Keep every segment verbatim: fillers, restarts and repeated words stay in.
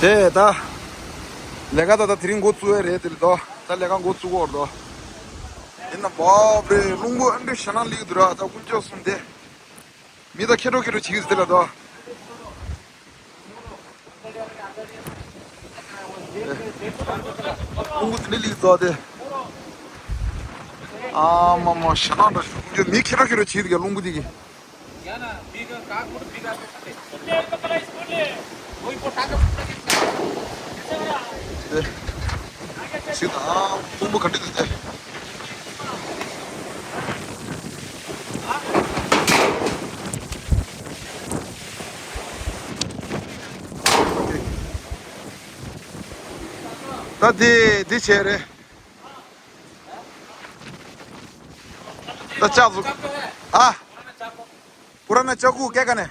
དེ་ད། ལས་ཀ་ད་ད་དེ་རིང་འགོ་བཙུགས་ཡས་རེད་དེ་ལ་དོ། ད་ལས་ཀ་འགོ་བཙུགས་ཡོད་རེད་དོ། ཡིན་ན་བབ་རེད། རླུང་བུ་ཨ་འདྲ་ཞེ་ན་ལིག་འདུག་ར། ད་དཀོན་མཆོག་གསུམ་དེ། མི་ད་ཁེ་འགྲོ་ཁེ་འགྲོ་བྱེད་ཀྱི་ཟེར་ལ་དོ། རླུང་བུ་དེ་འདྲ་ལིག་འདུག་དེ། ཨ་མ་མ་ཞེ་ན་འདྲ་ཞུ། དཀོན་མཆོག་མི་ཁེ་འགྲོ་ཁེ་འགྲོ་བྱེད་ཀྱི་རླུང་བུ་དེ་གི། དེ། ཞིག་དང་། དཔོན་པོ་ག་འདྲ་འདུག་དེ། ད་དེ་དེ་བྱས་རེད། ད་ལྕགས་བཟོ། ཨ། पुराना चाकू क्या करना है?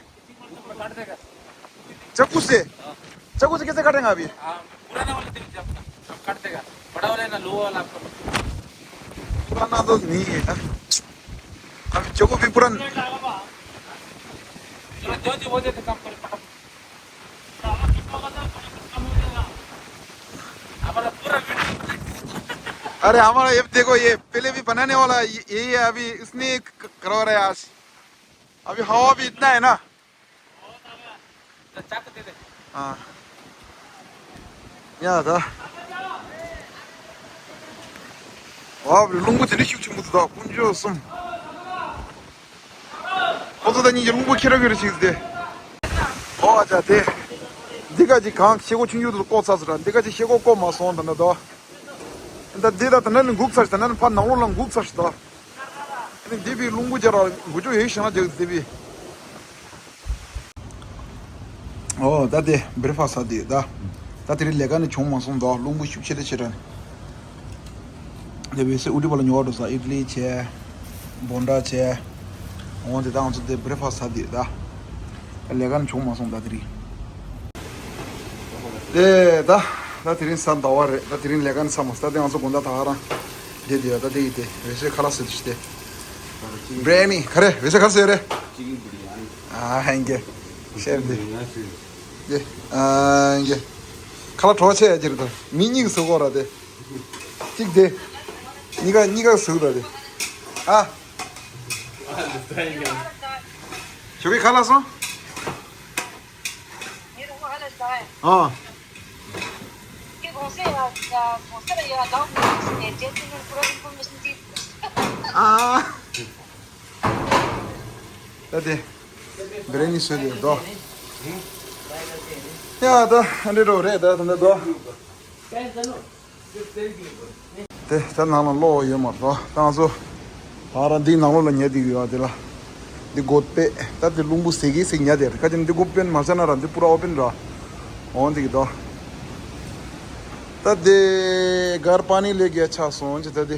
चाकू से। चाकू से कैसे काटेंगे अभी? हाँ, पुराना वाला दे दीजिए अपना, हम काट देगा। बड़ा वाला है ना, लोहा वाला आपको। पुराना तो नहीं है ना। अभी चाकू भी पुराना। चलो, जो जो हो जाए तो काम करो, फटाफट। हमारा पूरा video। अरे हमारा ये देखो, ये पहले भी बनाने वाला ये, यही है, अभी इसने क-, करवा रहा है आज। अभी हवा भी इतना है ना। हाँ। ཡ་ད། ཨ་རླུང་བུ་དེ་འདྲ་ཤུགས་ཆེན་པོ་འདུག་ད། དཀོན་མཆོག་གསུམ། ཁོ་ཚོ་ད་གཉིས་ཀྱི་རླུང་བུ་ཁྱེར་ར་ཁྱེར་ར་ཞིག་སྟེ། ཨོ་ཨ་ཅག་དེ། འདི་ག་ཅིག་གང་ཤེལ་སྒོ་ཆུང་ཆུང་དུ་བཀོག་ཚར་སོང་ར། འདི་ག་ཅིག་ཤེལ་སྒོ་བཀོག་མ་སོང་ད་ན་ད། ད་འདི་ད་ད་ན་ནི་འགུག་ཚར་ཤི། ད་ན་ནི་ཕར་ནང་ལོགས་ལ་འགུག་ཚར་ཤི་ད། ཨ་ནི་འདི་བི་རླུང་བུ་རྒྱག་ར་འགུལ་སྐྱོད་ཡོད་ཤི་ན་རྒྱག་འདི་བི། ཨོ་ད་དེ་བྷི་རེག་ཕ་སི་ཟ་དུས་ད། ད་དེ་རིང་ལས་ཀ་ནི་བྱུང་མ་སོང་ད། རླུང་བུ་ཤུགས་ཆེ་དེ་ཆེ་དྲགས་ནི། དེ་བས་སེ་ཨུ་ཏི་པ་ལ་ཉོ་བ་འགྲོ་ས། ཨིཌ་ལི་བྱས། བོན་ཌ་བྱས། འོང་དེ་ད་ང་ཚོ་དེ་བྷི་རེག་ཕ་སི་ཟ་དུས་ད། ད་ལས་ཀ་ནི་བྱུང་མ་སོང་ད་དེ་རིང་། དེ་ད། ད་དེ་རིང་གཟའ་ཟླ་བ་རེད། ད་དེ་རིང་ལས་ཀ་ནི་ཚར་མ་སོང་། ད་དེ་ང་ཚོ་དགོང་དག་ད་ག་རང་བསྡད་དུས་ཡ། ད་དེ་ཡི་དེ་འོད་ཟེར་ཁ་ལག་ཟེར་དུས་ཤི་དེ། བྷི་རི་ཡ་ནི་ག་རེ། འོད་ཟེར་ག་རེ་ཟེར་རེད། ཨ་ཧན་གེ། ཤེར་དེ། ཡེ། ཨ་ཡེ། ཁ་ལག་གྲོགས་ཆེ་ཡ་ཅིག་རེད་ད། མི་གཉིས་ཀྱིས་ཟ་གོ་ར་དེ། གཅིག་དེ། གཉིས་ཀ་གཉིས་ཀ་ཟ་གོ་ར་དེ། ཨ། ཞོགས་ཀས་ཁ་ལག་སོང་། ཨ། ཨ། ད་དེ། བྷི་རི་ཡ་ནི་བཟོས་ཏེ་དོ། ཡ་ད་ཨ་འདྲ་རོ་རེད་ད་ད་ད་དོ། དེ་ད་ནང་ལ་གློག་ཡོད་མ་རེད་དོ། ད་ང་ཚོ་ད་ར་འདི་ནང་ལོགས་ལ་ཉལ་བསྡད་ཡོད་དེ་ལ། འདི་སྒོ་ཕྱེ། ད་དེ་རླུང་བུ་ཟེར་གི་ཟེར་ཉལ་བསྡད་རེད། ཁ་ཅིག་འདི་སྒོ་ཕྱེ་མ་ཟེར་ན་ར། འདི་པུ་ར་ཨོ་པན་ར། འོང་འདི་གི་དོ། ད་དེ་གྷར་པ་ནི་ལེ་གི་ཆགས་སོང་ཅི་ད་དེ།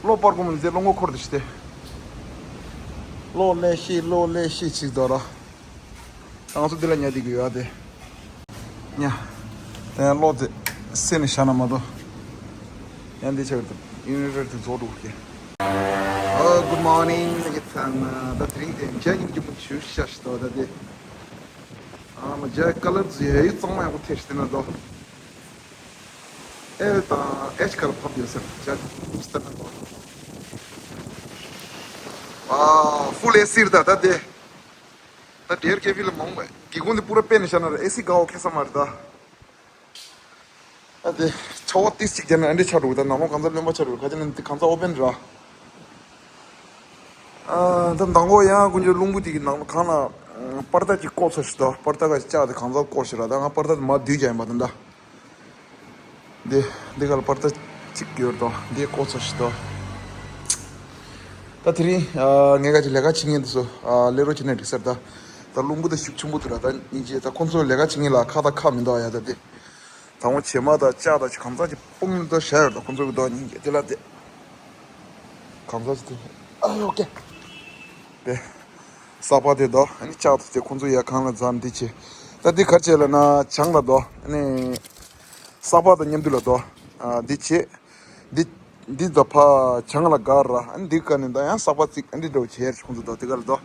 གློག་པར་ཀོ་མོ་ནི་ཟེར་གློག་མགོ་འཁོར་དུ་ཞི་སྟེ། གློག་ལས་ཤི་གློག་ལས་ཤི་ཅིག་དོ་ར། ང་ཚོ་འདི་ལ་ཉལ་བསྡད་ཀྱི་ཡོད་དེ། ཉ། དེ་གློག་དེ་སེ་ནས་བཞག་ན་མ་གཏོགས། ཡང་འདི་ཆགས་ཀྱི་འདུག་ཡུན་རེ་རེ་དེ་རྫོགས་འགྲོ་གི། ཨ། Good morning ལ་གི་ཚང་མ། ད་དེ་རིང་དེ་མཇལ་ཉིན་གྱི་མུ་ཆུ་ཤ་ཤི་དོ་ད་དེ། ཨ་མ་མཇལ་ཀ་ལར་ཟི་ཡ་ཡི་གཙང་མ་ཡག་པོ་ཐེ་ཤི་དེ་ན་དོ། ཨེལ་དང་ཨེཆ་ཁར་ཕབ་ཡོད་ཟེར་ཅག་སྟ་ན་པ། ཨ། ཧྥུལ་ཨེ་སི་རེད་ད་ད་དེ། ད་ཌེར་ཀེ་ཕི་ལ་མང་བས་སྒེའུ་ཁུང་དེ་པུ་ར་པེ་ནས་བཞག་ན་ར་ཨེ་སི་ག་བ་ཁེ་ས་མ་རེད་ད། ད་དེ་ཆར་པ་ཏིས་གཅིག་བརྒྱབ་ན་ཨ་འདྲས་ཆགས་འགྲོ་གི། ད་ནང་ལོགས་གང་ཚ་རློན་པ་ཆགས་འགྲོ་གི། ག་ཅི་ན་འདི་གང་ཚ་ཨོ་པན་ར། ཨ། ད་མདང་དགོང་ཡང་དཀོན་མཆོག་རླུང་བུ་དེ་གི་ནང་ལ་གང་ལ་པར་ཏ་ཅིག་བཀོག་ཚར་ཤི་ད། པར་ཏ་ག་ཅིག་བཅག་དེ་གང་ཚ་བཀོག་ཤི་ར། ད་ང་པར་ཏ་དེ་མར་བསྡུས་ཀྱང་ཡིན་པ་ད་ད། འདི་འདི་ག་ལ་པར་ཏ་ཅིག་ཡོད་དོ། འདི་བཀོག་ཚར་ཤི་ད། ད་དེ་རིང་ཨ་ངས་ག་ཅིག་ལས་ཀ་བྱེད་མཁན་དེ་ཚོ་ཨ་ལས་རོགས་བྱེད་ན་འགྲིག་ས་རེད་ད། ད་རླུང་བུ་ད་ཤུགས་ཆེན་པོ་འདུག་ར། ད་སྙིང་རྗེ། ད་ཁོང་ཚོ་ལས་ཀ་བྱེད་མཁན་ལ་ཁ་ད་ཁ་མི་འདུག་ཡ། ད་དེ་ད་འོ་བྱེ་མ་ད་ལྕགས་ད་ཅིག་གང་ཚ་ཅིག་སྤུངས་ད་བཞག་ཡོད་ད། ཁོང་ཚོ་གི་ད་སྙིང་རྗེ་དེ་ལ་དེ་གང་ཚ་ཅིག་དེ། ཨ་ཡོ་ཀེ། དེ་ས་ཕག་དེ་དོ། ཨ་ནི་ལྕགས་དེ་ཁོང་ཚོ་ཡ་གང་ལ་འཛམ་འདི་བྱེད། ད་འདི་ག་རེ་བྱེད་ལབ་ན་བྱང་ལ་དོ། ཨ་ནི་ས་ཕག་དང་མཉམ་དུ་ལ་དོ། ཨ་འདི་བྱེད། འདི་འདི་དོ་ཕ་བྱང་ལ་ག་ར། ཨ་ནི་འདི་ག་ནས་ད་ཡང་ས་ཕག་ཅིག་ཨ་འདི་འདྲ་བོ་བྱེད་ཁོང་ཚོ་དོ། འདི་ག་ལ་དོ།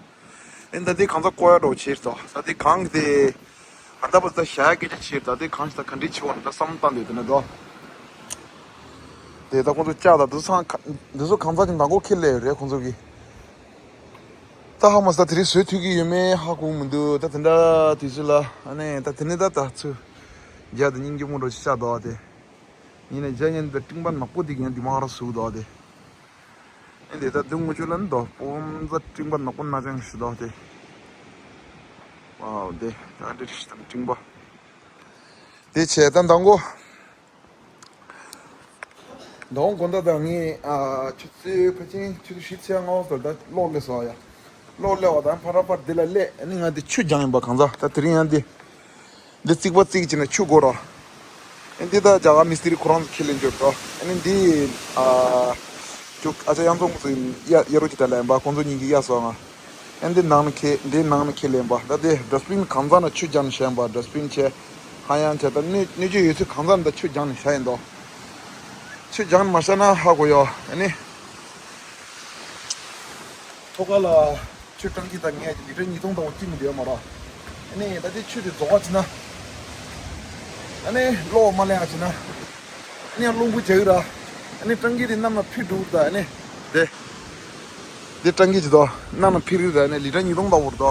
ཨ་ནི་ད་འདི་གང་ཚ་བཀོག་ཡ་འདྲ་བོ་བྱེད་དོ། ད་འདི་གང་གི་དེ། ད་བུ་ད་ཞྭ་སྐད་ཆ་བྱེད་ད་དེ་གང་ཞིག་ད་ག་འདྲི་ཆེ་བ་ན་ད་བསམ་བཏང་འདོད་དེ་ན་དོ། དེ་ད་ཁོང་ཚོ་ལྕགས་ད་དུ་སང་འདི་ཚོ་གང་ཚ་ཅིག་མདང་གོ་ཁེ་ལས་རེད་ཁོང་ཚོ་གི། ད་ཧ་མ་ས་དེ་རིང་བཟོས་ཐུབ་ཀྱི་ཡོད་མེད་ཧ་གོ་མི་འདུག་ད་དེ་འདྲ་དུས་ཚོད་ལ་ཨ་ནི་ད་དེ་ནི་ད་ད་ཚུ་རྒྱ་དང་སྙིང་རྗེ་མོ་འགྲོ་ཅི་ཤ་དོ་དེ། ཡིན་ནའི་རྒྱ་ཉན་ད་སྤྲིན་པ་ནག་པོ་དེ་གྱང་དེ་མ་ར་སུ་དོ་དེ། ཨེ་འདི་ད་དུང་ངུ་ཆུ་ལ་ནི་དོ་སྤོམ་ཟ་སྤྲིན་པ་ནག་པོ་ན་ཅང་ཤི་དོ་དེ། ཝའོ་དེ་ད་འདྲི་ཤི་དང་སྤྲིན་པ། དེ་བྱས་ད་མདང་གོ། མདང་དགོང་དག་ད་ངས་ཨ་ཆུ་ཚོད་ཕལ་ཆེར་ཆུ་ཚོད་བཞི་ཚེག་ལྔ་བ་ཙམ་ད་གློག་སླེབས་སོང་ཡ། གློག་སླེབས་པ་དང་ཕར་ར་ཕར་འདི་ལ་སླེབས་ཨ་ནི་ང་འདི་ཆུ་རྒྱང་ཡིན་པ་གང་ཟག་ད་དེ་རིང་ཡང་འདི། འདི་རྩིག་པ་རྩིག་བྱས་ནས་ཆུ་དགོས་ར། ཨ་འདི་ད་རྒྱ་གར་མི་སྟེ་རི་ཁོ་རང་ཚོ་ཁས་ལེན་འཇོག་ར། ཨ་ནི་འདི་ཨ་ཅོ་ཨ་ཅག་གཡང་འཛོམས་ཚོ་ཡིན་གཡག་གཡག་རོ་ཅིག་ད་ལ་ཡིན་པ་ཁོང་ཚོ་གཉིས་ཀྱི་གཡག་སོང་ང་། ཨ་འདི་ནང་ནས་ཁས་འདི་ནང་ནས་ཁས་ལེན་པ་ད་དེ་ཌ་སི་བིན་གང་ཟག་ན་ཆུ་རྒྱང་ནས་བཤད་ཡིན་པ་ཌ་སི་བིན་བྱས། ཧ་ཡང་བྱས་ད་སྣོད་སྣོད་བཅུད་ཡོད་ཚད་གང་ཟག་འདི་ཆུ་རྒྱང་ནས་བཤད་ཡིན་དོ། ཆུ་རྒྱང་ནས་མ་བཤད་ན་ཧ་གོ་ཡོ་ཨ་ནི། ཐོག་ཁ་ལ་ཆུ་ཀྲང་ཀི་དང་ངས་ལི་ཊར་ཉིས་སྟོང་དང་པོ་སྐྱིད་མི་འདོད་མ་ར། ཨ་ནི་ད་ལྟའི་ཆུ་དེ་རྫོགས་པ་ཕྱིན་ན། ཨ་ནི་གློག་མ་ལེན་ཨ་ཕྱིན་ན། ཨ་ནི་རླུང་བུ་རྒྱག་གི་ར། ཨ་ནི་ཀྲང་ཀི་དེ་གནམ་ལ་འཕུར་འགྲོ་གི་ར་ཨ་ནི། དེ། དེ་ཀྲང་ཀི་ཅི་དོ། གནམ་ལ་འཕུར་གི་ར་ཨ་ནི་ལི་ཊར་ཉིས་སྟོང་དང་པོ་ར་དོ།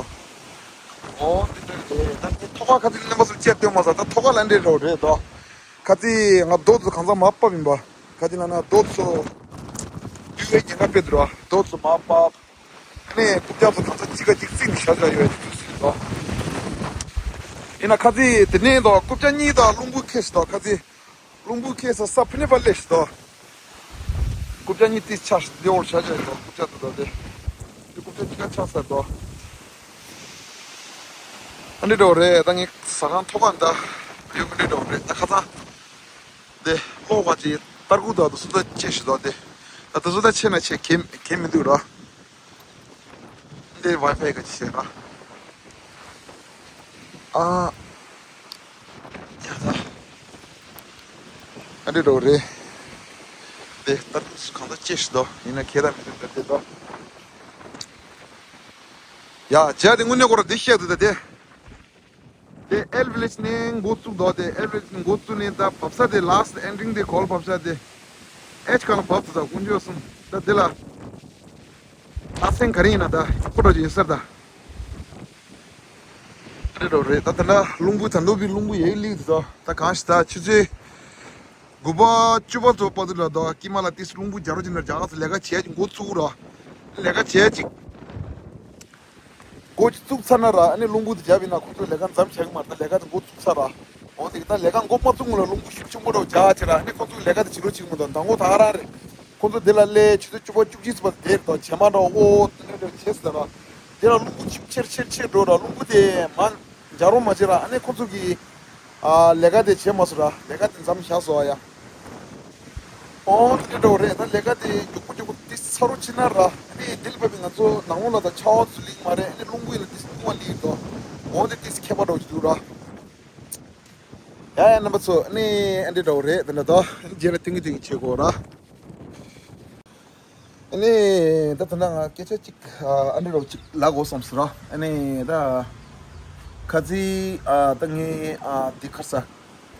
ཨོ་དེ་འདྲ་རེད་ད་ནི་ཐོག་ཁ་ཁ་ཚིག་ལེན་པ་སུ་བཅད་སྟོན་མ་ཟ་ད་ཐོག་ཁ་ལ་འདྲེ་རོ་རེད་དོ། ཁ་ཚིག་ང་རྡོ་ཚོ་གང་ཟག་མ་པ་མིན་པ། ཁ་ཅིག་ལ་ན་རྡོ་ཚོ། དུས་བའི་ཉེན་ཁ་དཔེ་འདུག་ར་རྡོ་ཚོ་མ་པ། ནས་རྐུབ་བཀྱག་ཚོ་གང་ཚ་གཅིག་ག་གཅིག་རྩིག་ནས་བཞག་བཞག་ཡོད་དུས་སུ་དོ། ཡིན་ན་ཁ་ཚིག་དེ་ནས་དོ་རྐུབ་བཀྱག་གཉིས་དང་རླུང་བུ་ཁེ་ཞིག་དོ་ཁ་ཚིག་རླུང་བུ་ཁེ་ས་ས་ཕི་ནི་པ་ལེ་ཞིག་དོ། རྐུབ་བཀྱག་གཉིས་ཏིས་ཆ་ཞིག་ལེ་འོར་བཞག་བཞག་ཡོད་དོ་རྐུབ་བཀྱག་དུ་དོ་དེ། དེ་རྐུབ་བཀྱག་གཅིག་ག་ཆགས་ས་དོ། ཨ་འདྲེ་འགྲོ་རེད་ད་ངས་ཟ་ཁང་ཐོག་ཁ་འདའ། ཡོད་མི་འདྲེ་འགྲོ་རེད་ད་ཁ་ཚང་། དེ་གློག་པ་ཅིག་ཏར་ཁུག་དང་དུ་སུ་ད་ཆེ་ཞིག་དང་དེ། ད་དུ་སུ་ད་ཆེ་ན་ཆེ་གེ་གེ་མི་འདུག་ར། འདི་ཝའི་ཕའི་ག་ཅི་བྱས་ར། ཨ། ཡ་ད། ཨ་འདྲེ་འགྲོ་རེད། དེ་ཏར་ཁུག་སུ་གང་ད་ཆེ་ཞིག་དང་ཡིན་ན་ཁེ་ད་མི་འདུག་ད་དེ་དང་། ཡ་བྱས་དེ་དངོས་གནས་ཁོ་ར་དེ་བཤད་འདུག་ད་དེ། དེ་ཨེལ་ཝི་ལེ་ཇི་ནས་འགོ་བཙུགས་དོ། དེ་ཨེལ་ཝི་ལེ་ཇི་ནས་འགོ་བཙུགས་ནས་ད་བབས་ས་དེ་ལཱ་སི་ཊི་ཨེན་ཌིང་དེ་གོལ་བབས་ས་དེ་ཨེ་ཆི་གང་ལ་བབས་ཚུལ་དང་དཀོན་མཆོག་གསུམ་ད་དེ་ལ་ལ་སེང་ག་རེ་ཡིན་ན་ད་ཁོ་འགྲོ་ཅིག་ཡིན་ཟེར་ད། རེད་འགྲོ་རེད་ད་ད་ལ་རླུང་བུ་ད་འདོད་པའི་རླུང་བུ་ཡེ་ལིག་དེ་ད་ད་གང་ཞིག་ད་ཆུ་ཚོད་དགུ་པ་བཅུ་པ་ཚོ་བར་དུ་ལ་ད་ཀི་མ་ལ་ཏིས་རླུང་བུ་རྒྱ་རོ་ཅིག་ན་རྒྱ་ག་ཚོ་ལས་ཀ་བྱས་ཅིག་འགོ་བཙུགས་ར་ལས་ཀ་བྱས་ཅིག་འགོ་ཅིག་བཙུགས་ཚར་ན་ར་ཨ་ནི་རླུང་བུ་དེ་རྒྱབ་ཡིན་ན་ཁོ་ཚོས་ལས་ཀ་མཚམས་བཞག་གི་མ་རེད་ད་ལས་ཀ་དེ་འགོ་བཙུགས་ཚར་ར། འོ་དེ་ད་ལས་ཀ་འགོ་མ་བཙུགས་སྔོན་ལ་རླུང་བུ་ཤུགས་ཆེན་པོ་འདྲ་བོ་རྒྱག་བྱས་ར་ཨ་ནི་ཁོ་ཚོས་ལས་ཀ་དེ་བྱེད་རོགས་བྱེད་གི་མི་འདུག་མདང་དགོང་ད་ག་རང་རེད། ཁོ་ཚོ་དེ་ལ་སླེབས་ཆུ་ཚོད་བཅུ་པ་བཅུ་གཅིག་ཙམ་པ་དེར་དང་བྱེ་མ་འདྲ་བོ་ཨོ་དེ་འདྲ་འདྲ་བྱེད་སྲིད་ད་ར། དེ་ལ་རླུང་བུ་ཆེ་ཆེར་ཆེར་ཆེར་འགྲོ་ར་རླུང་བུ་དེ་མ་འཇགས་རོགས་མ་བྱེད་ར་ཨ་ནི་ཁོ་ཚོ་གིས་ཨ་ལས་ཀ་དེ་བྱེད་མ་སོང་ར་ལས་ཀ་དེ་མཚམས་བཞག་སོང་ཨ་ཡ། ཨོ་དེ་འདྲ་འདྲ་བོ་རེད་ད་ལས་ཀ་དེ་མགྱོགས་པོ་མགྱོགས་པོ་ཏིས་ཚར་རོགས་བྱེད་ན་ར་ཨ་ནི་དེ་ལ་བབས་པའི་ང་ཚོ་ནང་ལོགས་ལ་ད་ཆར་པ་ཚོ་ལིག་མ་རེད་ཨ་ནི་རླུང་བུ་ཡིན་ན་ཏིས་རླུང་བ་ལིག་འདུག་འོ་དེ་ཏིས་ཁྱད་པར་འདྲ་བོ་ཅིག་འདུག་ར། ཡ་ཡ་རྣམ་པ་ཚོ་ཨ་ནི་ཨ་འདྲེ་འདྲ་བོ་རེད་དེ་འདྲ་ད་རྗེས་ལ་ཐེངས་གི་ཐེངས་གི་བྱེད་དགོས་ར། ཨ་ནི་ད་ད་ལྟ་ང་སྐད་ཆ་གཅིག་ཨ་འདྲེ་རོགས་གཅིག་ལབ་དགོས་བསམ་སོང་ར། ཨ་ནི་ད་ཁ་ཚིག་ཨ་ད་ངས་ཨ་དེ་ཁར་ས་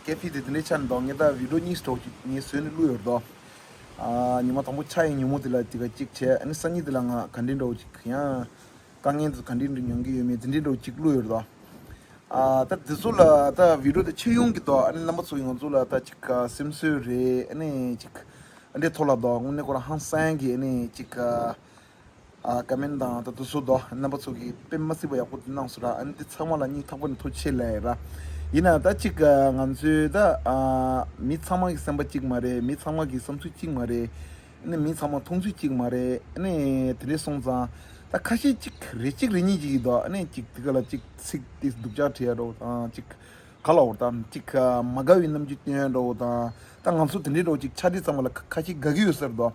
ཀེ་ཕི་དེ་དེ་འདྲའི་ཆ་ནས་འདུག་ངས་ད་བི་ཌིའོ་གཉིས་སྒྲོག་ཅིག་ངས་བཟོས་ནས་བླུགས་ཡོད་རེད་དོ། ཨ་ཉི་མ་དང་པོ་ཆ་ཡི་ཉིན་མོ་དེ་ལ་དེ་ག་གཅིག་བྱས་ཨ་ནི་སང་ཉིན་དེ་ལ་ང་ག་འདྲེ་འདྲ་བོ་ཅིག་ཡང་དཀའ་ངལ་དེ་ག་འདྲེ་འདྲ་མྱོང་གི་ཡོད་མེད་དེ་འདྲེ་འདྲ་བོ་ཅིག་བླུགས་ཡོད་རེད་དོ། ཨ་ད་དེ་ཚོ་ལ་ད་བི་ཌིའོ་དེ་ཆེ་ཡོང་གི་དོ། ཨ་ནི་རྣམ་པ་ཚོ་ཡིས་ང་ཚོ་ལ་ད་ཅིག་ཨ་སེམས་གསོ་རེད། ཨ་ནི་ཅིག་ཨ་འདྲེ་ཐོག་ལ་དོ་དངོས་གནས་ཁོ་རང་ཧང་སང་གི་ཨ་ནི་ཅིག་ཨ་ཀ་མེན་དང་ད་དེ་ཚོ་དོ་རྣམ་པ་ཚོ་གིས་དཔེ་མ་སྲིད་པ་ཡག་པོ་དེ་གནང་སོང་ར། ཨ་ནི་དེ་ཚང་མ་ལ་སྙིང་ཐག་པ་ནས་ཐུགས་རྗེ་ཆེ་ལབ་ཡ་ར། ཡིན་ན་ད་ཅིག་ཨ་ང་ཚོའི་ད་ཨ་མི་ཚང་མ་གི་སེམས་པ་གཅིག་མ་རེད། མི་ཚང་མ་གི་བསམ་ཚུལ་གཅིག་མ་རེད། ཨ་ནི་མི་ཚང་མ་མཐོང་ཚུལ་གཅིག་མ་རེད། ཨ་ནི་དེ་འདྲས་སོང་ཙང་ད་ཁ་ཤས་གཅིག་རེ་གཅིག་རེ་གཉིས་གཅིག་གིས་དོ་ཨ་ནི་གཅིག་དེ་ག་ལ་གཅིག་ཚིག་དེ་སྡུག་ཅག་བྲིས་ཡ་འདྲ་བོ་དང་གཅིག་ག་ལ་འོར་དང་གཅིག་མ་དགའ་བའི་རྣམ་འགྱུར་སྟོན་ཡ་འདྲ་བོ་དང་ད་ང་ཚོ་དེ་འདྲས་འདྲ་བོ་གཅིག་ཆ་འདྲི་ཙམ་པ་ལ་ཁ་ཁ་ཤས་དགའ་གི་ཡོད་ཟེར་དོ།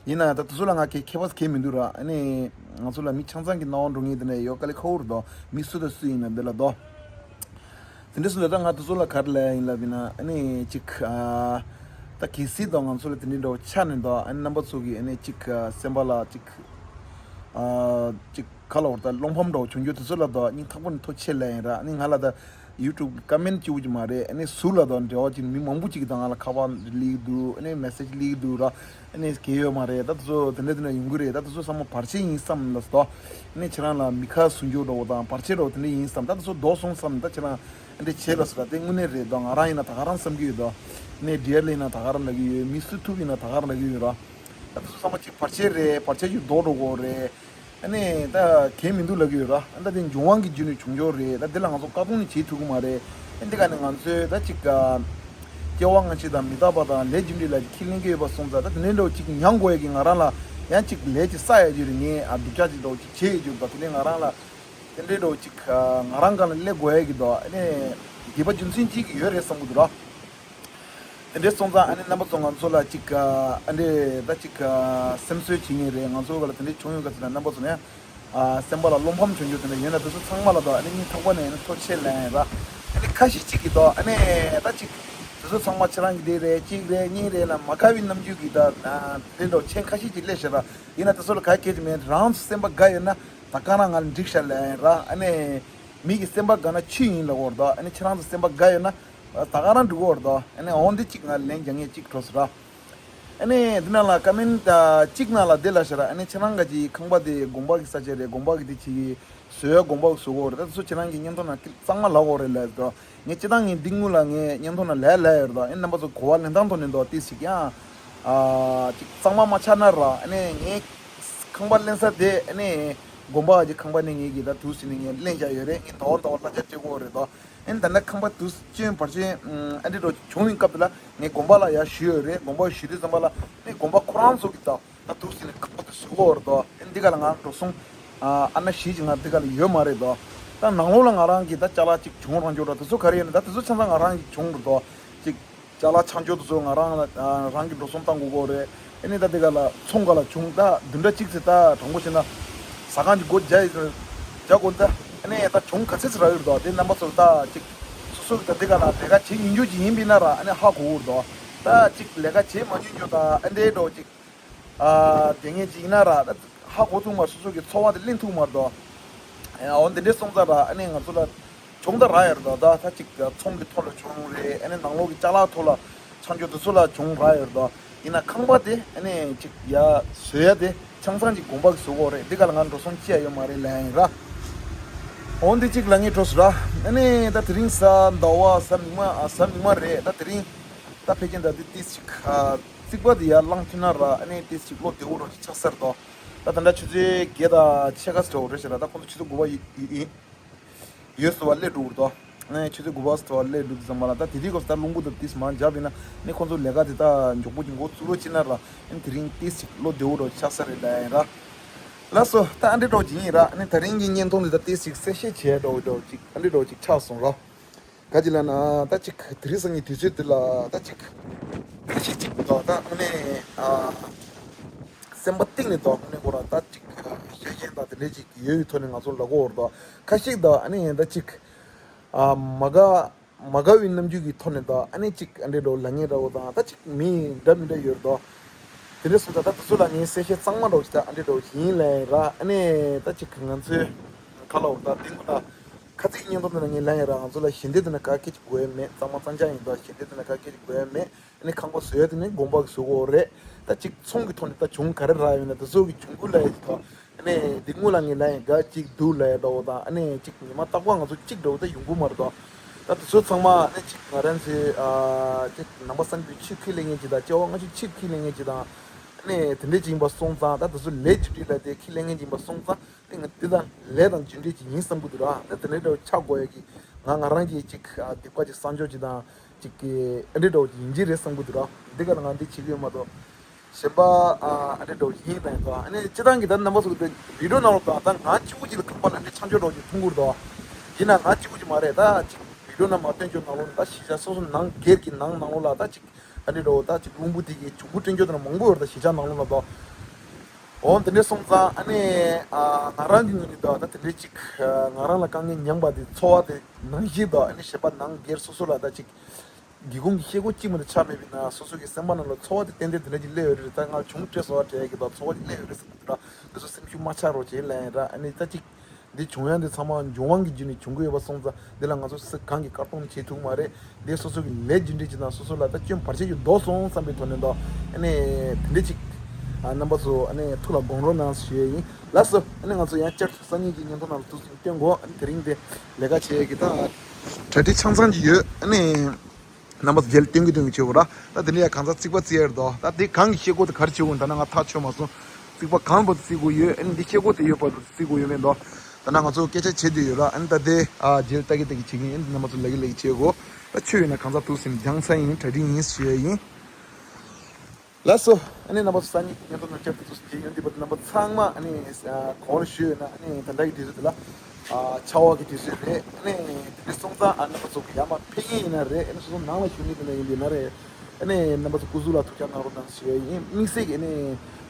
ཡིན་ན་ད་དེ་ཚོ་ལ་ང་གི་ཁྱད་པར་གང་ཡང་མི་འདུག་ར། ཨ་ནི་ང་ཚོ་ལ་མི་ཆང་ཚང་གི་སྣང་བ་འགྲོ་ངེས་དེ་འདྲ་ཡོད་དཀའ་ལས་ཁག་པོ་རེད་དོ། མི་སུ་དང་སུ་ཡིན་ན་འདི་ལ་དོ། དེ་འདྲ་སོང་ཙང་ད་ང་དེ་ཚོ་ལ་ག་རེ་ལབ་ཡ་ཡིན་ལབ་ཡིན་ན་ཨ་ནི་ཅིག་ཨ། ད་གལ་སྲིད་དང་ང་ཚོ་ལ་དེ་འདྲའི་འདྲ་བོ་ཆགས་ནས་དང་ཨ་ནི་རྣམ་པ་ཚོ་གིས་ཨ་ནི་ཅིག་ཨ་སེམས་པ་ལ་ཅིག་ཨ་ཅིག་ག་ལ་བར་ད་བློ་ཕམ་འདྲ་བོ་བྱུང་རྒྱུ་དེ་ཚོ་ལ་དང་སྙིང་ཐག་པ་ནས་ཐུགས་རྗེ་ཆེ་ལབ་ཡིན་ར། ཨ་ནི་ང་ལ་ད་ ཡུ་ཊུབ་ཀི་ཀོ་མེན་ཊི་བཅུག་གི་མ་རེད། ཨ་ནི་ཟུར་ལ་དང་འབྲེལ་བ་ཅིག་མི་མང་པོ་ཅིག་གིས་ད་ང་ལ་ཁ་པར་སླེབས་ཀྱི་འདུག་ཨ་ནི་མེ་སེ་ཇི་སླེབས་ཀྱི་འདུག་ར། ཨ་ནི་གལ་ཡོད་མ་རེད། ད་དེ་ཚོ་དེ་འདྲ་དེ་འདྲ་ཡོང་གི་རེད། ད་དེ་ཚོ་ཚང་མ་བར་ཆད་ཡིན་བསམ་ལ་སོ། ཨ་ནི་ཁྱེད་རང་ལ་མི་ཁ་ཟུག་འཇོག་འདྲ་བོ་དང་བར་ཆད་འདྲ་བོ་དེ་འདྲ་ཡིན་བསམ། ད་དེ་ཚོ་ལྡོག་སོང་བསམ། ད་ཁྱེད་རང་ཨ་འདྲ་བྱེད་ལ་སོ། ད་དེ་དངོས་གནས་རེད། ད་ང་རང་ཡིན་ན་ད་ག་རང་བསམ་གྱི་ཡོད་དོ། ཨ་ནི་ཌི་ཨར་ལ་ཡིན་ན་ད་ག་རང་ལབ་ཀྱི་ཡོད། མི་སུ་ཐུག་ཡིན་ན་ད་ག་རང་ལབ་ཀྱི་ཡོད་ར། ད་དེ་ཚོ་ཚང་མ་ཅིག་བར་ཆད་རེད། བར་ཆད་ཅིག་ལྡོག་འགྲོ་དགོས་རེད། ཨ་ནི་ད་གལ་མི་འདུག་ལབ་ཀྱི་ཡོད་ར། ཨ་ད་དེ་འབྱུང་བ་གི་རྒྱུ་ནས་བྱུང་ཆོག་རེད། ད་དེ་ལ་ང་ཚོ་བཀག་སྡོམ་ནི་བྱེད་ཐུབ་ཀྱི་མ་རེད། ཨ་འདི་ག་ནས་ང་ཚོས་ད་ཅིག་ཨ། སྐྱེ་བ་སྔ་ཕྱི་དང་མི་རྟག་པ་དང་ལས་རྒྱུ་འབྲས་ལ་ཁས་ལེན་གྱི་ཡོད་པ་སོང་ཙང་། ད་དེ་འདྲའི་འདྲ་བོ་ཅིག་མྱང་དགོས་ཡ་གི་ང་རང་ལ་ཡང་ཅིག་ལས་ཅིག་བསགས་ཡ་ཅིག་རེད། ངས་ཨ་སྡུག་ཅག་ཅིག་འདྲ་བོ་ཅིག་བྱེད་ཡ་ཅིག་ཡོད་པ། དེ་འདྲའི་ང་རང་ལ་དེ་འདྲའི་འདྲ་བོ་ཅིག་ཨ་ང་རང་སྒང་ལ་སླེབས་དགོས་ཡ་གི་འདུག་ཨ་ནི་དགེ་བ་རྒྱུ་མཚན་ཅིག་ཡོད་རེད་བསམ་གྱི་འདུག་ར། དེ་འདྲའི་སོང་ཙང་ཨ་ནི་རྣམ་པ་ཚོ་ང་ཚོ་ལ་ཅིག་ཨ་འདྲས་ད་ཅིག་ཨ་སེམས་གསོ་བྱེད་ངེས་རེད། ང་ཚོ་ག་ལ་དེ་འདྲའི་བྱུང་ཡོད་ག་ཚོད་ན་རྣམ་པ་ཚོ་ནས་ཨ་སེམས་པ་ལ་བློ་ཕམ་བྱུང་རྒྱུ་དེ་འདྲ་ཡོད་ན་དེ་ཚོ་ཚང་མ་ལ་ད་ཨ་ནི་སྙིང་ཐག་པ་ནས་ཨ་ནི་ཐུགས་རྗེ་ཆེ་ལབ་ཡིན་ར། ཨ་ནི་ཁ་ཤས་ཅིག་གིས་ད་ཨ་ནི་ད་ཅིག་དེ་ཚོ་ཚང་མ་ཁྱེད་རང་གི་དེ་རེད། གཅིག་རེད། གཉིས་རེད་ལ་མ་དགའ་བའི་རྣམ་འགྱུར་གྱིས་ད་ཨ་དེ་འདྲ་མཆན་ཁ་ཤས་ཅིག་སླེབས་ཤག་ར། ཡིན་ན་དེ་ཚོ་ལ་ག་གེ་ཅིག་མེད། རང་ཚོ་སེམས་པ་དགའ་ཡོད་ན་ད་ག་རང་ང་ལ་འགྲིག་ཤག་ལབ་ཡིན་ར། ཨ་ནི་མི་གི་སེམས་པ་དགའ་ན་ཆོས་ཡིན་ལབ་ཀྱི་ཡོད་རེད་ད། ཨ་ནི་ཁྱེད་རང་ཚོ་སེམས་པ་དགའ་ཡོད་ན། ད་ག་རང་འགྲིག་གི་ཡོད་རེད་དོ། ཨ་ནི་འོ་འདི་གཅིག་ང་ལན་རྒྱག་མཁན་གཅིག་འགྲོ་སོང་ར། ཨ་ནི་འདི་ནང་ལ་ཀོ་མེན་ཊི་གཅིག་ནང་ལ་འདི་ལབ་ཤག་ར། ཨ་ནི་ཁྱེད་རང་ག་ཅིག་ཁང་པ་དེ་དགོན་པ་གི་ས་ཆ་རེད། དགོན་པ་གི་དེ་ཅིག་བཟོ་ཡ་དགོན་པ་གི་བཟོ་གི་ཡོད་རེད། ད་དེ་ཚོ་ཁྱེད་རང་གི་བརྙན་ཐུང་ནང་གཙང་མ་ལབ་ཀྱི་ཡོད་རེད་ལབ་དོ། ངས་སྤྱིར་བཏང་ངས་འདི་སྔོན་ལ་ངས་བརྙན་ཐུང་ནང་ལབ་ལབ་ཡོད་རེད་དོ། ཨ་ནི་རྣམ་པ་ཚོ་གོ་བ་ལེན་སྟངས་ཐོག་ནས་འདུག་ཏོག་ཙམ་ཅིག་ཡང་ཨ་ཅིག་གཙང་མ་མ་ཆགས་ན་ར། ཨ་ནི་ངས་ཁང་པ་ལེན་ས་དེ་ཨ་ནི་དགོན་པ་གི་ཁང་པ་ནས་ངས་ཀྱི་ད་དུས་ཟིན་ནས་ངས་ལེན་བཞག་ཡོད་རེད། ངས་ཟླ་བ་ཟླ་བ་གླ་ཆ་སྤྲད་ཀྱི་ཡོད་རེད་དོ། ཨ་ནི་ད་ལྟ་ཁང་པ་དུས་སྐྱོན་བར་ཆད་ཨ་འདྲ་འདྲ་བོ་བྱུང་བའི་སྐབས་དེ་ལ་ངས་དགོན་པ་ལ་ཡར་ཞུས་ཡོད་རེད། དགོན་པ་ཞུས་དུས་ཙམ་པ་ལ་ཨ་ནི་དགོན་པ་ཁོ་རང་ཚོ་གིས་ད་ད་དུས་ཟིན་ནས་ཁང་པ་དེ་བཟོ་གི་ཡོད་རེད་དོ། ཨ་ནི་འདི་ག་ལ་ང་འགྲོ་སོང་ཨ་ཨ་ན་གཞི་ཅིག་ང་འདི་ག་ལ་ཡོད་མ་རེད་དོ། ད་ནང་ལོགས་ལ་ང་རང་གིས་ད་ཅ་ལག་ཅིག་བྱུང་རང་བྱུང་ར། དེ་ཚོ་ག་རེ་ཡིན་ན་ད་དེ་ཚོ་ཆ་ཚང་ང་རང་གིས་བྱུང་རེད་དོ། ཅིག་ཅ་ལག་ཆང་སྦྱོར་དེ་ཚོ་ང་རང་ལ་ཨ་རང་གིས་འགྲོ་སོང་བཏང་དགོས་ཀྱི་རེད། ཨ་ནི་ད་འདི་ག་ལ་ཚོང་ག་ལ་བྱུང་ད་བདུན་ཕྲག་གཅིག་ཙམ་ད་དྲང་པོ་བཤད་ན་ཟ་ཁང་གི་སྒོ་རྒྱག་ཡི་རྒྱག་དགོས་ད། ཨ་ནི་ད་བྱུང་ག་ཚད་ཙམ་རག་ཡོད་རེད་དོ། དེ་རྣམ་པ་ཚོ་ད་ཅིག་སོ་སོ་གི་ད་འདི་ག་ལ་ལས་ཀ་བྱེད་མྱོང་རྒྱུ་ཅིག་ཡིན་པ་ཡིན་ན་ར། ཨ་ནི་ཧ་གོ་གི་རེད་དོ། ད་ཅིག་ལས་ཀ་བྱེད་མ་མྱོང་རྒྱུ་ད་ཨ་འདྲའི་འགྲོ་ཅིག་ཨ་དེ་ངས་ཅིག་ཡིན་ན་ར། ད་ཧ་གོ་ཐུབ་མ། སོ་སོ་གི་འཚོ་བ་དེ་ལེན་ཐུབ་མ་རེད་དོ། ཨ་འོ་འདི་འདྲས་སོང་ཙང་ར། ཨ་ནི་ང་ཚོ་ལ་གྱོང་ད་རག་ཡོད་རེད་དོ། ད་ད་ཅིག་ཚོང་གི་ཐོག་ལ་གྱོང་རེད། ཨ་ནི་ནང་ལོགས་ཀྱི་ཅ་ལག་ཐོག་ལ་ཆང་སྦྱོར་དེ་ཚོ་ལ་གྱོང་རག་ཡོད་རེད་དོ། ཡིན་ན་ཁང་པ་དེ་ཨ་ནི་ཅིག་ཡ་བཟོ་ཡ་དེ་ཆང་ཚང་ཅིག་དགོན་པ་གི་བཟོ་གི་ཡོད་རེད། འདི་ག་ལ་ང་འགྲོ་སོང་ཅི་ཡ་ཡོད་མ་རེད་ལབ་ཡིན་ར། འོ་འདི་གཅིག་ལབ་ངེས་འགྲོ་སོང་ར། ཨ་ནི་ད་དེ་རིང་གཟའ་ཟླ་བ་གཟའ་མིག་དམར་ཨ་གཟའ་མིག་དམར་རེད། ད་དེ་རིང་ད་ཕལ་ཆེར་ད་འདི་ཏིས་ཅིག་ཨ། རྩིག་པ་དེ་ཡར་བསླངས་ཐུབ་ན་ར། ཨ་ནི་ཏིས་ཅིག་བློ་བདེ་བོ་རང་ཞིག་ཆགས་ས་རེད་དོ། ད་ད་ལྟ་ཆུ་ཚོད་བརྒྱད་དང་ཕྱེད་ཀ་ཙམ་འགྲོ་རེད་ཤག་ར། ད་ཁོང་ཚོ་ཆུ་ཚོད་དགུ་པ་ཡོད་ཡོད་ཡོད་ཟེར་བ་སླེབས་འགྲོ་གི་རེད་དོ། ཨ་ནི་ཆུ་ཚོད་དགུ་པ་ཙམ་འགྲོ་སླེབས་འགྲོ་གི་ཙམ་པ་ལ། ད་དེ་དུས་སྐབས་སུ་ད་རླུང་བུ་དང་ཏིས་མར་འཇགས་པ་ཡིན་ན། ཨ་ནི་ཁོང་ཚོ་ལས་ཀ་དེ་ད་མགྱོགས་པོ་ཅིག་འགོ་བཙུགས་རོགས་བྱེད་ན་ར། ཨ་ནི་དེ་རིང་ཏིས་ཅིག་བློ་བདེ་བོ་རང་ཆགས་ས་རེད་ལབ་ཡིན་ར། ལགས་སོ། ད་ཨ་འདྲ་འདྲ་བོ་ཅིག་ཡིན་ར། ཨ་ནི་ད་རིང་གི་བརྙན་ཐུང་འདི་ད་ཏིས་ཅིག་གསལ་བཤད་བྱས་འདྲ་བོ་འདྲ་བོ་ཅིག་ཨ་འདྲ་འདྲ་བོ་ཅིག་ཆགས་སོང་ར། ག་ཅི་ལབ་ན་ད་ཅིག་དེ་རིང་སང་ཉིན་དུས་ཚོད་འདི་ལ་ད་ཅིག་ཁ་ཤས་ཅིག་ད་ད་དངོས་གནས་ཨ་སེམས་པ་གཏིང་ནས་ད་དངོས་གནས་ཁོ་རང་ད་ཅིག་ཤེས་བཞིན་ད་དེ་འདྲས་ཅིག་ཡོད་པའི་ཐོག་ནས་ང་ཚོ་ལབ་ཀྱི་ཡོད་རེད་དོ། ཁ་ཤས་ད་ཨ་ནི་ད་ཅིག་ཨ་མ་དགའ་མ་དགའ་བའི་རྣམ་འགྱུར་གྱི་ཐོག་ནས་ད་ཨ་ནི་ཅིག་ཨ་འདྲས་འདྲ་བོ་ལབ་མཁན་འདྲ་བོ་དང་། ད་ཅིག་མི་འདྲ་མི་འདྲ་ཡོད་རེད་དོ། དེ་འདྲས་སོང་ཙང་ད་དེ་ཚོ་ལ་ངས་གསལ་བཤད་གཙང་མ་འདྲ་བོ་ཅིག་ད་ཨ་འདྲས་འདྲ་བོ་ཅིག་ཡིན་ལབ་ཡིན་ར། ཨ་ནི་ད་ཅིག་ང་ཚོའི་ཁ་ལོ་ད་དེ་ངོ་ད། ཁ་ཚིག་བརྙན་ཐུང་དེ་ནང་ངས་ལབ་ཡིན་ར། ང་ཚོ་ལ་ཞལ་འདེབས་དེ་ནང་ག་སྐད་ཅིག་དགོས་ཡ་མེད། གཙང་མ་གཙང་རྐྱང་ཡིན་ད། ཞལ་འདེབས་དེ་ནང་ག་སྐད་ཅིག་དགོས་ཡ་མེད། ཨ་ནི་ཁང་པ་བཟོ་ཡ་དེ་ནི་དགོན་པ་གིས་བཟོ་དགོས་རེད། ད་ཅིག་ཚོང་གི་ཐོག་ནས་ད་གྱོང་ག་རེ་རག་ཡོད་ན་དེ་ཚོ་གི་གྱོང་གུད་ལབ་ཡ་ཅིག་དང་། ཨ་ནི་འདི་སྔོན་ལ་ངས་ལབ་ཡིན། ག་ཅིག་འདུག་ལབ་ཡ་འདྲ་བོ་དང་། ཨ་ནི་ཅིག་ཉི་མ་རྟག་པར་ང་ཚོ་གཅིག་འདྲ་བོ་ད་ཡོང་གི་མ་རེད་དོ། ད་དེ་ཚོ་ཚང་མ་ཨ་ནི་ཅིག་ང་རང་ཚོའི་ཨ་ཅིག་ནང་པ་སངས་རྒྱས་པའི་ཆོས་ཁས་ལེན་མཁན་ཅིག་དང་། སྐྱེ་བ་སྔ་ཕྱི་ཆོས་ཁས་ལེན་མཁན་ཅིག་དང་། ཨ་ནི་དེ་འདྲས་ཅིག་ཡིན་པ་སོང་ཙང་། ད་དེ་ཚོ་ལས་རྒྱུ་འབྲས་ལ་དེ་ཁས་ལེན་མཁན་ཅིག་ཡིན་པ་སོང་ཙང་། དེ་ང་དེ་དང་ལས་དང་རྒྱུ་འབྲས་ཅིག་ཡིན་བསམ་གྱི་འདུག་ར། ད་དེ་འདྲའི་འདྲ་བོ་ཆགས་དགོས་ཡ་གི་ང་ང་རང་གིས་ཅིག་ཨ་སྡིག་པ་ཅིག་བསགས་འཇོག་ཅིག་དང་། ཅིག་གི་ཨ་འདྲའི་འདྲ་བོ་ཅིག་ཡིན་གྱི་རེད་བསམ་གྱི་འདུག་ར། འདི་ག་ལ་ང་འདི་བྱེད་ཀྱི་ཡོད་མ་གཏོགས། གཞན་པ་ཨ་ཨ་འདྲའི་འདྲ་བོ་ཅིག་ཡིན་དང་ཡིན་དང་། ཨ་ནི་སྤྱིར་བཏང་གི་ད་རྣམ་པ་ཚོ་གི་ད་བི་ཌིའོ་ནང་ལོགས་དང་། ད་ང་གཅིག་པུ་ཅིག་ལ་ཁང་པ་ལ་འདི་ཆང་སྦྱོར་འདྲ་བོ་ཅིག་འཐུང་གི་རེད་དོ། ཡིན་ན་ང་གཅིག་པུ་ཅིག་མ་རེད། ད་ཅིག་བི་ཌིའོ་ནང་མ་སྟོན་རྒྱུ་ནང་ལོགས་ལ། ད་གཞིས་ཆགས་སོ་སོ་ནང་སྒེར་གྱི་ནང་ནང་ལོགས་ལ་ད་ཅིག་ཨ་ནི་འདྲ་བོ་ད་ཅིག་རླུང་བུ་དེ་གི་འབྱུང་ཁུངས་སྟོན་རྒྱུ་དེ་འདྲ་མང་པོ་ཡོད་རེད། ད་གཞིས་ཆགས་ནང་ལོགས་ལ་དོ། འོ་དེ་འདྲ་སོང་ཙང་། ཨ་ནི་ཨ་ང་རང་གི་ངོས་ནས་དོ། ད་དེ་འདྲའི་ཅིག་ཨ་ང་རང་ལ་དཀའ་ངལ་མྱངས་པ་དེ་ཚོར་བ་དེ་ནང་བཞིན་དོ། ཨ་ནི་གཞན་པ་ནང་སྒེར་སོ་སོ་ལ་ད་ཅིག་སྒེའུ་ཁུང་གི་ཤེལ་སྒོ་གཅིག་མ་གཏོགས་ཆགས་མེད་པ་ཡིན་ན། སོ་སོ་གི་སེམས་པ་ནང་ལ་ཚོར་བ་དེ་ཏན་ཏན་དེ་འདྲ་ཅིག་སླེབས་ཡོད་རེད། ད་ང་གྱོང་སྤྲད་སོང་བ་འདྲ་གི་དོ། ཚོར་བ་ཅིག་སླེབས་ཡོད་རེད་བསམ་གྱི་འདུག་ར། དེ་ཚོ་སེམས་ཤུགས་མ་ཆག་རོགས་བྱེད་ལབ་ཡིན་ར། ཨ་ནི་ད་ཅིག་འདི་བྱུང་ཡ་འདི་ཚང་མ་འབྱུང་བ་གི་རྒྱུ་ནས་བྱུང་གི་ཡོད་པ་སོང་ཙང་། འདི་ལ་ང་ཚོ་སུ་གང་གིས་བཀག་སྡོམ་བྱེད་ཐུབ་མ་རེད། འདི་སོ་སོ་གི་ལས་རྒྱུ་འབྲས་ཅིག་དང་སོ་སོ་ལ་ད་སྐྱོན་བར་ཆད་ཅིག་ལྡོག་སོང་བསམ་པའི་ཐོག་ནས་དོ། ཨ་ནི་དེ་འདྲས་ཅིག་ཨ་རྣམ་པ་ཚོ་ཨ་ནི་ཐུགས་ལ་དགོངས་རོགས་གནང་ཞུ་ཡས་ཡིན། ལགས་སོ། ཨ་ནི་ང་ཚོ་ཡང་བསྐྱར་དུ་སང་ཉིན་གྱི་བརྙན་ཐུང་ནང་ལ་ཐུགས་སུ་སྐྱོན་དགོས། ཨ་ནི་དེ་རིང་དེ་ལས་ཀ་བྱེད་ཡས་ཀྱི་ད་གྲ་སྒྲིག་ཆ་ཚང་ཅིག་ཡོད། ཨ་ནི། རྣམ་པ་ཚོ་རྗེས་ལ་སྟོན་གི་སྟོན་གི་བྱེད་དགོས་ར། ད་དེ་འདྲ་ཡ་གང་ཟག་རྩིག་པ་རྩིག་ཡར་དོ། ད་དེ་གང་གི་ཤེལ་སྒོ་དེ་ག་རེ་བྱེད་དགོས་ད་ན་ང་ཐག་ཆོད་མ་སོང་། རྩིག་པ་གང་བར་དུ་རྩིག་དགོས་ཡོད། ཨ་ནི་འདི་ཤེལ་སྒོ་དེ་ཡོད་བར་དུ་རྩིག་དགོས་ཡོད་མེད་དོ། ད་ན་ང་ཚོ་སྐད་ཆ་བྱེད་དུས་ཡོད་ར། ཨ་ནི་ད་དེ་ཨ་རྗེས་ལ་ལྟ་གི་ལྟ་གི་བྱེད་གི་ཡིན། རྣམ་པ་ཚོ་ལབ་གི་ལབ་གི་བྱེད་དགོས། ད་ཆོད་ཡོད་ན་གང་ཟག་ཐུགས་སེམས་སྦྱངས་ཚར་ཡིན། གྲ་སྒྲིག་ཡིན་ཞུ་ཡ་ཡིན། ལགས་སོ། ཨ་ནི་རྣམ་པ་ཚོ་སང་ཉིན་གྱི་བརྙན་ཐུང་ནང་བསྐྱར་དུ་ཚུར་མཇལ་ཡོང་དུས་བར་དུ་རྣམ་པ་ཚང་མ་ཨ་ནི་ག་པར་བཞུགས་ཡོད་ན། ཨ་ནི་ད་ལྟ་གི་དུས་ཚོད་འདི་ལ་ཨ་ཆར་པ་གི་དུས་ཚོད་རེད། ཨ་ནི་དེ་འདྲ་སོང་ཙང་ཨ་རྣམ་པ་ཚོ་གི་ཡར་མར་ཕེབས་མཁན་ཡིན་ན་རེད། ཨ་ནི་སོ་སོ་ནང་ལ་བཞུགས་མཁན་དེ་འདྲ་ཡིན་པ་ཡིན་ན་རེད། ཨ་ནི་རྣམ་པ་ཚོ་སྐུ་གཟུགས་ལ་ཐུགས་ཅག་གནང་རོགས་གནང་ཞུ་ཡ་ཡིན། དམིགས་བསལ་གྱི་ཨ་ནི་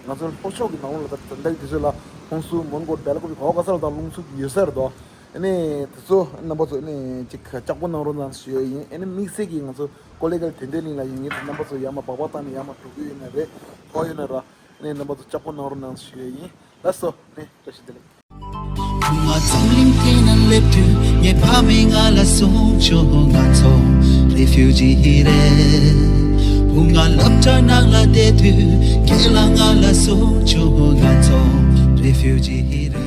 ང་ཚོ་ལྷོ་ཕྱོགས་ཀྱི་ནང་ལོགས་ལ་ད་ད་ལྟ་གི་དུས་ཚོད་ལ་ཧོན་སུར་མོན་གྷོ་སྦེལ་ཀོབ་ག་པ་ག་ས་ལ་ད་རླུང་འཚུབ་ཡོད་ས་རེད་དོ། ཨ་ནི་དེ་ཚོ་རྣམ་པ་ཚོ་ཨ་ནི་ཅིག་ལྕགས་པོ་གནང་རོགས་གནང་ཞུ་ཡ་ཡིན། ཨ་ནི་དམིགས་བསལ་གྱི་ང་ཚོ་ཀོ་ལེ་གལ་དོན་ལྡན་གླིང་ལ་ཡིན་ངེས་རྣམ་པ་ཚོ་ཡར་མར་སྦག་སྦག་བཏང་ནས་ཡར་མར་འགྲོ་གི་ཡོད་ན་རེད། ཐོག་ཡོད་ན་ར། ཨ་ནི་རྣམ་པ་ཚོ་ལྕགས་པོ་གནང་རོགས་གནང་ཞུ་ཡ་ཡིན། ལགས་སོ། ཨ་ནི་བཀྲ་ཤིས་བདེ་ལེགས། བུ་ང་འཛམ་གླིང་སྟེང་ན་སླེབས་དུས་ངའི་ཕ་མས་ང་ལ་གསུངས་བྱུང་། ང་ཚོ་རེ་ཕིའུ་ཇི་རེད། བུ་ང་སློབ་གྲྭ་ནང་ལ་བསྡད་དུས་རྒན་ལགས་ང་ལ་གསུངས་བྱུང་། ང་ཚོ་རེ་ཕིའུ་ཇི་རེད།